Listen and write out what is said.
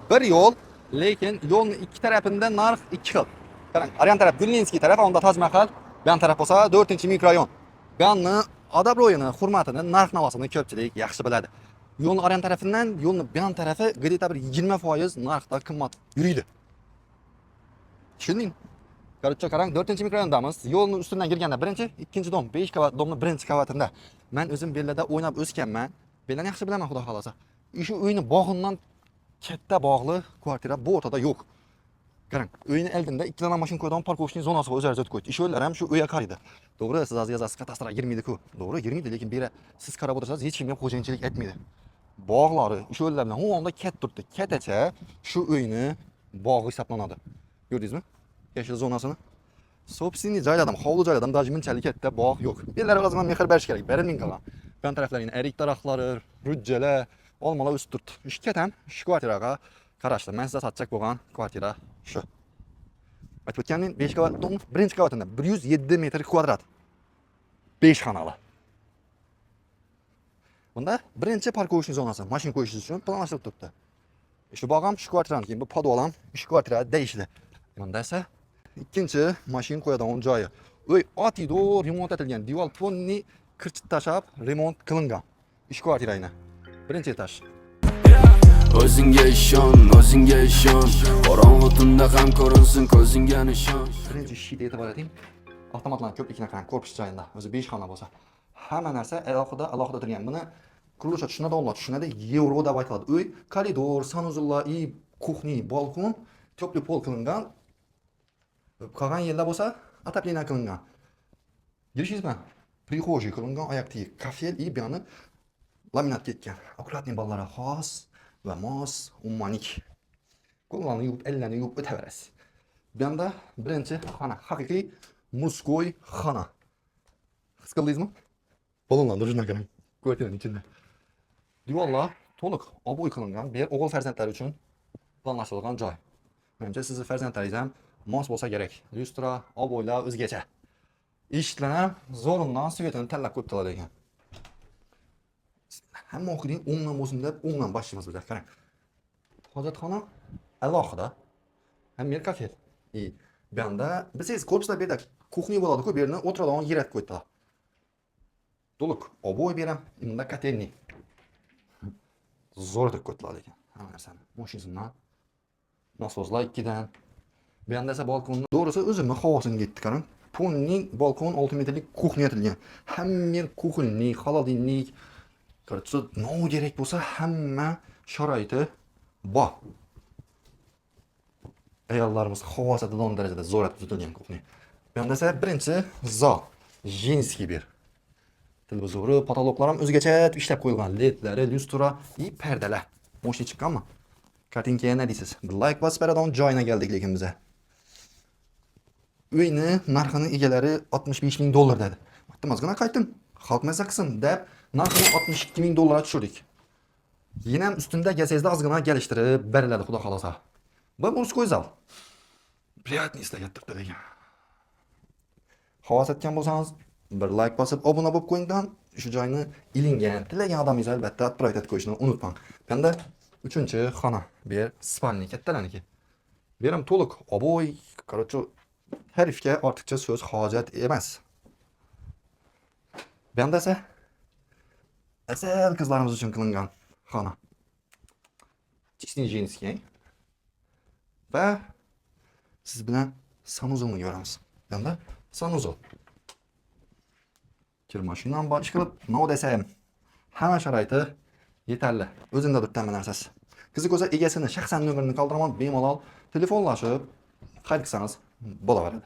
Bir yo'l, lekin yo'lni ikki tarafida narx ikki xil. Qarang, aryan taraf Gullinskiy taraf, onda Taj Mahal, bu yon taraf bo'lsa 4-mikrorayon. Bu yonni obro'yini, hurmatini, narx navosini ko'pchilik yaxshi biladi. Yo'lni aryan tarafidan yo'lni bu yon tarafi где-то bir 20% narxda qimmat yuriydi. Tushundingmi? Короче, qarang, 4-mikrorayondamiz. Yo'lni ustidan kirganda birinchi, ikkinchi дом, 5 qavat дом ni birinchi qavatida. Men o'zim Bellada o'ynab o'sganman. Bellani yaxshi bilaman, xudo xolasa. Shu uyni bog'indan katta bog'li kvartira bu o'rtada yo'q. Qarang, uyni oldinda ikkita mashina qo'yadigan парковочный zonasi bor, o'zlari o'tib qo'ydi. Shu uylar ham shu uyga qaraydi. To'g'ri, siz hozir yozasiz, kadastrga girmaydi-ku. To'g'ri, girmaydi, lekin bu yerga siz qarab o'tirsangiz, hech kimga xo'jayinchilik etmaydi. Bog'lari shu uylar bilan o'ngda kat turibdi. Katacha shu uyni bog'i hisoblanadi. Ko'rdingizmi? Yashil zonasini. Собственный joylardan, hovli joylardan даже bunchalik katta bog' yo'q. Bu yerlarga ozgina mehr berish kerak. Berilmay qolgan. Bu yon taraflarida erik daraxtlari, rujjalar, olmalar o'sib turibdi. Shu katam shu kvartiraga qarashli. Men sizga sotchak bo'lgan kvartira shu. Aytib o'tganimdek, 5 qavat дом birinchi qavatida 107 metr kvadrat. 5 xonali. Bunda birinchi парковочный zonasi, mashina qo'yish uchun planlashtirib turibdi. Shu bog' ham shu kvartiraniki, bu podval ham shu kvartiraga tegishli. Bunda esa ikkinchi mashina qo'yadigan joyi. Uy atido remont etilgan, devor полный kirchit tashlab remont qilingan. Ish kvartirani. Birinchi etaj. O'zingga ishon, o'zingga ishon. Qorong'u tunda ham ko'rinsin ko'zingga nishon. Birinchi eshikka e'tibor eting. Avtomatlarning ko'pligini qarang, korpus joyida. O'zi 5 xona bo'lsa. Hamma narsa alohida alohida turgan. Buni qurilishga tushunadi, olloh tushunadi, yevro deb aytiladi. Uy, koridor, санузел lar и кухня, balkon, теплый пол qilingan. Qolgan yerlar bo'lsa отопление qilingan. Girishingiz bilan прихожий qilingan, oyoq tagi kafel и bu yoni laminat ketgan. Аккуратный, bolalarga xos va mos умывальник. Qo'llarni yuvib, ellarni yuvib o'taverasiz. Bu yoqda birinchi xona, haqiqiy мужской xona. His qildingizmi? Balonlar durishini qarang. Kvartiraning ichida. Devorlar to'liq обой qilingan. Bu yer o'g'il farzandlar uchun planlashtirilgan joy. Menimcha, sizni farzandlaringiz ham mos bo'lsa kerak. Lyustra, обой lar o'zgacha. Eshiklar ham zo'ridan цвет ini tanlab qo'yibdilar lekin. Hamma o'qiding o'ngdan bo'lsin deb o'ngdan boshlaymiz bizlar. Qarang. Hojatxona alohida. Ham yer kafel. И bu yoqda bilsangiz, korpuslar bu yerda кухня bo'ladi-ku, bu yerni o'tiradigan yer etib qo'yibdilar. To'liq обой beram, bunda котельный. Zo'r etib qo'yibdilar lekin hamma narsani. Mashinasidan nasoslar ikkidan. Bu yoqda esa balkonni, to'g'risi, o'zimni havosim ketdi, qarang. Полный balkon 6 metrlik кухня etilgan. Hamma yer кухонный, холодильник. Короче, nima kerak bo'lsa hamma sharoiti bor. Ayollarimiz havas etadigan darajada zo'r etib tutilgan кухня. Bu yoqda esa birinchi zal, женский bir. Televizori, потолок lar ham o'zgacha ishlab qo'yilgan. Ledlari, lyustra и pardalar. Moshina chiqqanmi? Kartinkaga ne deysiz? Bir like bosib beradigan joyina keldik lekin biza. Uyni narxini egalari 65 ming dollar dedi. Aytdim, ozgina qaytdim. Xalq maza qilsin deb narxini 62 ming dollarga tushirdik. Yine ham ustunda kelsangizda ozgina kelishtirib beriladi, xudo xohlasa. Bu мужской zal. Приятный sizlarga turibdi lekin. Havas etgan bo'lsangiz, bir like bosib obuna bo'lib qo'yingdan, shu joyni ilingan, tilagan odamingiz albatta отправить etib qo'yishni unutmang. Endi uchinchi xona. Bu yer спальня kattalarniki. Bu yer ham to'liq обой, короче, tarifga ortiqcha so'z hojat emas. Bu yoqda esa asal qizlarimiz uchun qilingan xona. Чистый женский. Va siz bilan санузел ni ko'ramiz. Bu yoqda санузел. Kir mashinam bor, ish qilib, nima desam, hamma sharoiti yetarli. O'zimda turibdi hamma narsasi. Qiziq bo'lsa, egasini shaxsan nomerini qoldiraman, bemalol telefonlashib, xarid qilsangiz bo'laveradi.